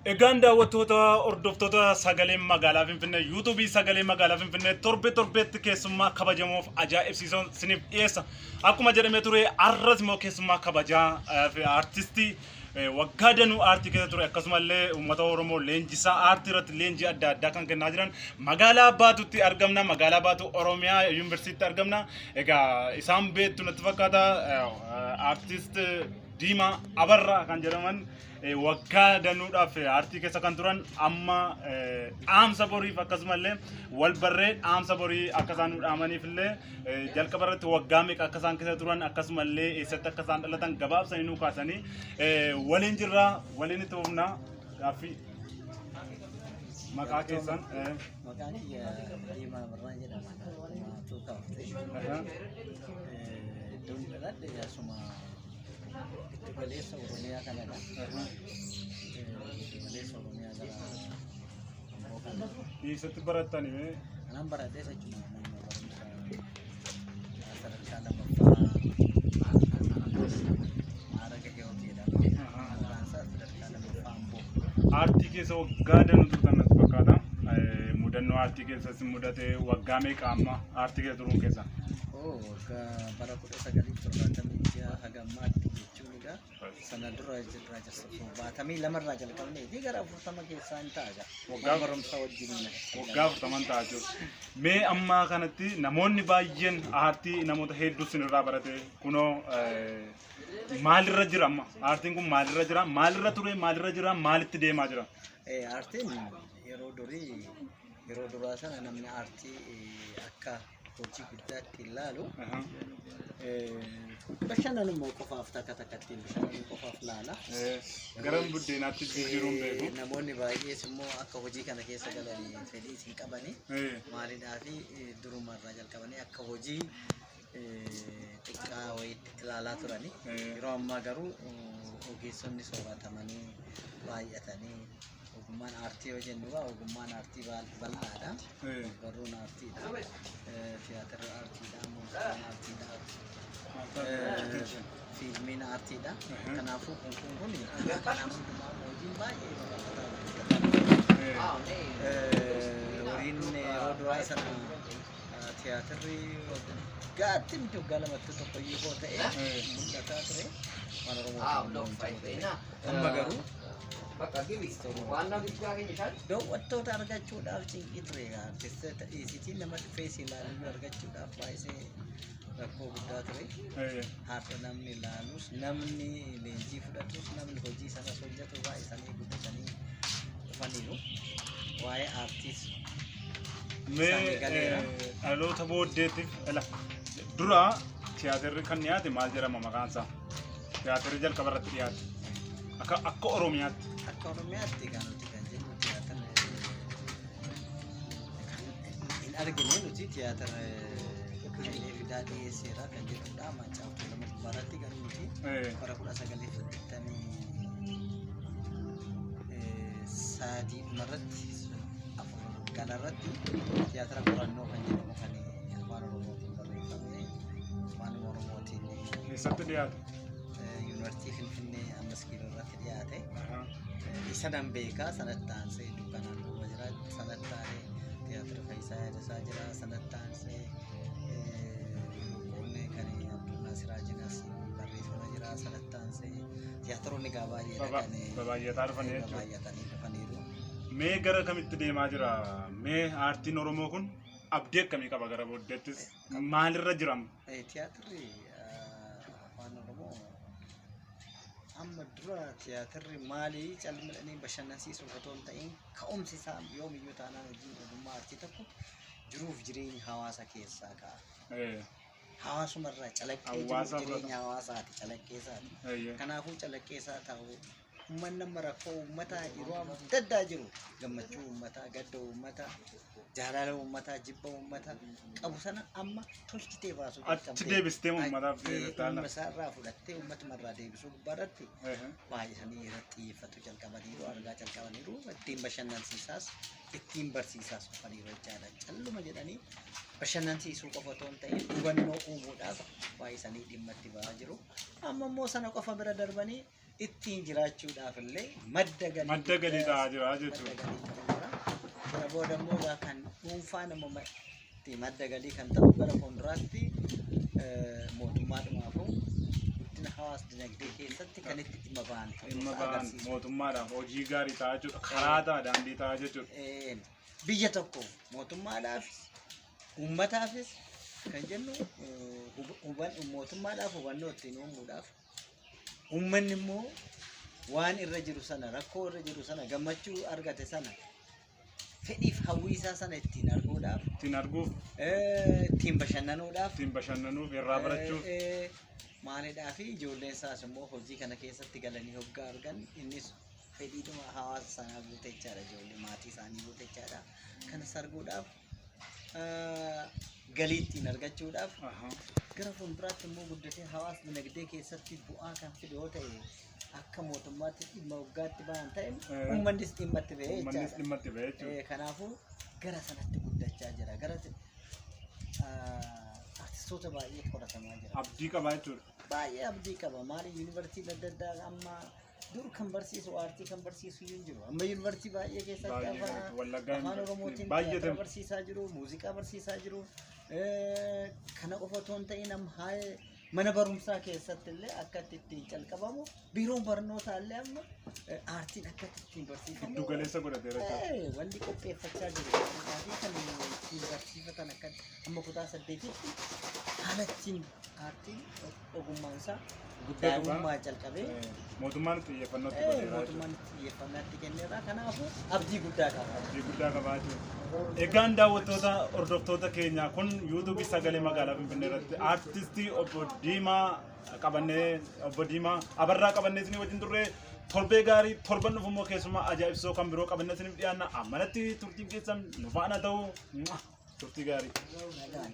Egaan daawwattoota hordoftoota Sagalee Magaalaa Finfinnee, yuutuubii Sagalee Magaalaa Finfinnee torbe torbeetti keessummaa kabajamoof ajaa'ibsiisoon siniif dhiyeessa. Akkuma jedhamee ture, har'as immoo keessummaa kabajaa fi aartistii waggaa danuu aartii keessa ture, akkasumallee uummata Oromoo leenjisaa aartii irratti leenjii adda addaa kan kennaa jiran magaalaa Baatutti argamna. Magaalaa Baatuu Oromiyaa Yuunivarsiitiitti argamna. Egaa isaan beektu natti fakkaata, aartist Diimaa Abarraa kan jedhaman, waggaa danuudhaaf aartii keessa kan turan, amma dhaamsa boriif akkasumallee wal barree dhaamsa borii akka isaan nu dhaamaniif illee, jalqaba irratti waggaa meeqa akka isaan keessa turan, akkasumallee eessatti akka isaan dhalatan gabaabsanii nu kaasanii waliin jirra, waliin itti fufna. Gaaffii maqaa keessan? Maqaan kiyya Diimaa Abarraa jedhama. Maatuu kaaftee. Iddoon dhaladhe asuma giddu galeessa Oromiyaa kanadha. Giddu galeessa Oromiyaa gara Amboo kana. Eessatti barattani mee? Kanan baradhees achuma mana barumsa sadarkaa lammaffaa Maaraga Hiyoot jedhama. Maqaan isaa sadarkaa lammaffaa Amboo. Aartii keessa waggaa danuu turtan natti fakkaata. Mudannoo aartii keessatti mudate, waggaa meeqa amma aartii keessa turuun keessa? Oo, waggaa bara 1976 haga ammaatti jechuun egaa sana dura irraa 72 irraa jalqabnee fi gara 40 keessaa hin ta'a egaa. Mana barumsaa wajjin. Waggaa 40 ta'a jiru. Mee ammaa kanatti namoonni baay'een aartii namoota hedduu sinirraa barate kunoo maalirra jira amma? Aartiin kun maalirra jira? Maalirra ture? Maalirra jira? Maalitti deemaa jira? Aartiin yeroo durii, yeroo duraa sana namni aartii akka hojii guddaatti ilaalu, bashannanuma qofaaf, takka takka ittiin bashannanuu qofaaf laala. Gara buddeenaatti jijjiiruun beeku. Namoonni baay'ees immoo akka hojii kana keessa galanii fedhii hin qabani. Maalidhaa fi duruma irraa jalqabanii akka hojii xiqqaa wayiitti ilaalaa turani. Yeroo ammaa garuu ogeessonni sooratamanii baay'atanii, ogummaan aartii yoo jennu egaa ogummaan aartii bal'aadha. Barruun aartiidha. Tiyaatirri aartiidha. Muuziqaan aartiidha. Fiilmiin aartiidha. Kanaafuu kun kanaan hundumaa hojiin baay'ee babal'ataa guddataa. Horiin yeroo duraa sana tiyaatirri waggaatti miti, waggaa lamatti tokko iyyuu koo ta'e mul'ataa ture. Afaan Oromootiin immoo hin jiru ture. Amma garuu daawwattoota argachuudhaaf cinqii ture. Artistoota dhiisitii nama dhufee si ilaalu argachuudhaaf baay'isee rakkoo guddaa ture. Har'a namni ilaalus, namni leenjii fudhatus, namni hojii sanas hojjetu baay'isanii guddatanii dhufaniiru. Waa'ee aartiis Mee isaanii galeera. Dhaloota booddeetiif ila dura tiyaatirri kan dhiyaate maal jedhama maqaan isaa? Tiyaatirri jalqaba irratti dhiyaate. Akka Oromiyaatti. Akka Oromiyaatti kan nuti kan jennu tiyaatira kan hin argine nuti, tiyaatira Hayilee Fidaa dhiyeesseera kan jedhudha. Maccaa Tuulama gubbaarratti garuu nuti bara 1983 dhumarratti, afur galarratti tiyaatira qorannoo kan jedhamu kan Afaan Oromootiin barreeffame, Afaan Oromootiin. Eessatti dhiyaate? Yuunivarsiitii Finfinnee 5 Kiiloo irratti dhiyaate. Isa nan beekaa. Sanatti aansee Dukkanaan duuba jira. Sanatti aanee tiyaatira Fayyisaa Yaadasaa jira. Sanatti aansee Qoonnee kan Abdullaa Siraajinas barreeffama jira. Sanatti aansee tiyaatiroonni gaa baay'eedha kan Babaay'ataa dhufanii jechuudha. Babaay'atanii dhufaniiru. Mee gara kamitti deemaa jira? Mee aartiin Oromoo kun abdii akkamii qaba gara booddeettis? Maalirra jira amma? Tiyaatirri Afaan Oromoo amma dura tiyaatirri maalii calmadhanii bashannansiisuuf otoo hin ta'in, ka'umsi isaa yoomiyyuu taanaan hojiin ogummaa aartii tokko jiruuf jireenya hawaasa keessaa ka'a. Hawaasumarraa calaqqee jiruuf Hawaasa jireenya hawaasaati, calaqqee isaati. Kanaafuu calaqqee isaa ta'uu uummanni amma rakkoo uummataa yeroo adda addaa jiru, gammachuu uummataa, gadda uummataa, Jaalala uummataa, jibba uummataa qabu sana amma tolchitee baasuu Achi deebistee uummataaf deebiftaa Uummata isaarraa fudhattee uummatuma deebisuu gubbaarratti baay'isanii irratti xiyyeeffatu jalqabaniiru, argaa jalqabaniiru, ittiin bashannansiisaas ittiin barsiisaas dhufaniiru jechaadha. Calluma jedhanii bashannansiisuu qofa otoo hin ta'in hubannoo uumuudhaaf baay'isanii dhimma itti ba'aa jiru. Amma immoo sana qofa bira darbanii ittiin jiraachuudhaaf illee madda galii Madda galii ta'aa jira jechuudha. Madda galii ta'aa jira. Kana booda immoo egaa kan dhuunfaa nama itti madda galii kan ta'u gara fuulduraatti mootummaadhumaafuu guddina hawaas dinagdee keessatti kan itti dhimma ba'an ta'uu Dhimma isaa ba'an agarsiisa. mootummaadhaaf hojii gaarii ta'aa jechuudha. Karaa ta'a, daandii ta'aa jechuudha. Biyya tokko mootummaadhaafis uummataafis kan jennu mootummaadhaaf hubannoo ittiin uumuudhaaf, uummanni immoo waan irra jiru sana, rakkoo irra jiru sana, gammachuu argate sana, fedhiif hawwii isaa sana ittiin arguudhaaf, Ittiin arguuf, ittiin bashannanuudhaaf, ittiin bashannanuuf, irraa barachuuf. Maalidhaa fi ijoolleen isaas immoo hojii kana keessatti galanii hoggaa argan innis fedhiidhuma hawaasa sanaa guutechaadha, ijoollee maatii isaanii guutechaadha. Kanas arguudhaaf, galii ittiin argachuudhaaf, gara fuulduraatti immoo guddatee hawaasa dinagdee keessatti bu'aa kan fidu yoo ta'e, akka mootummaatti dhimma waggaatti ba'an ta'e, uummannis dhimma itti ba'ee Uummannis jechaadha. dhimma itti ba'ee jechuudha. Kanaafuu gara sanatti guddachaa jira. Gara artistoota baay'ee qoratamaa jira. Abdii qabaa jechuudha. Baay'ee abdii qaba. Maali, yuunivarsiitiin adda addaa amma dur kan barsiisu, aartii kan barsiisu hin jiru. Amma yuunivarsiitii baay'ee keessatti Baay'ee afaan keessatti, Wallaggaa afaan yuunivarsiitii Oromootiin baay'ee tiyaatira ta'e. barsiisaa jiru, muuziqaa barsiisaa jiru. Kana qofa otoo hin ta'in amma haala mana barumsaa keessatti illee akka ittiin calqabamu, biiroon barnootaa illee amma aartiin akka ittiin barsiifamu Giddu galeessa godhateera jechuudha. Wanni qopheeffachaa jiru fi kan ittiin barsiifatan akka amma kutaa 8tti haala ittiin aartiin ogummaan isaa daa'imummaa jalqabee Mootummaan xiyyeeffannoo itti godheera jechuudha. Mootummaan xiyyeeffannaa itti kenneera. Kanaafuu abdii guddaa qaba. Abdii guddaa qabaa jechuudha. Egaan daawwattoota, hordoftoota keenya, kun yuutuubii Sagalee Magaalaa Finfinnee irratti aartistii obbo Diimaa qabannee, obbo Diimaa Abarraa qabannee isinii wajjin turre. Torbee gaarii. Torban dhufu immoo keessumaa ajaa'ibsoo kan biroo qabannee isiniif dhiyaanna. Ammanatti turtiin keessan nu faana ta'u. Turtii gaarii. Nagaan.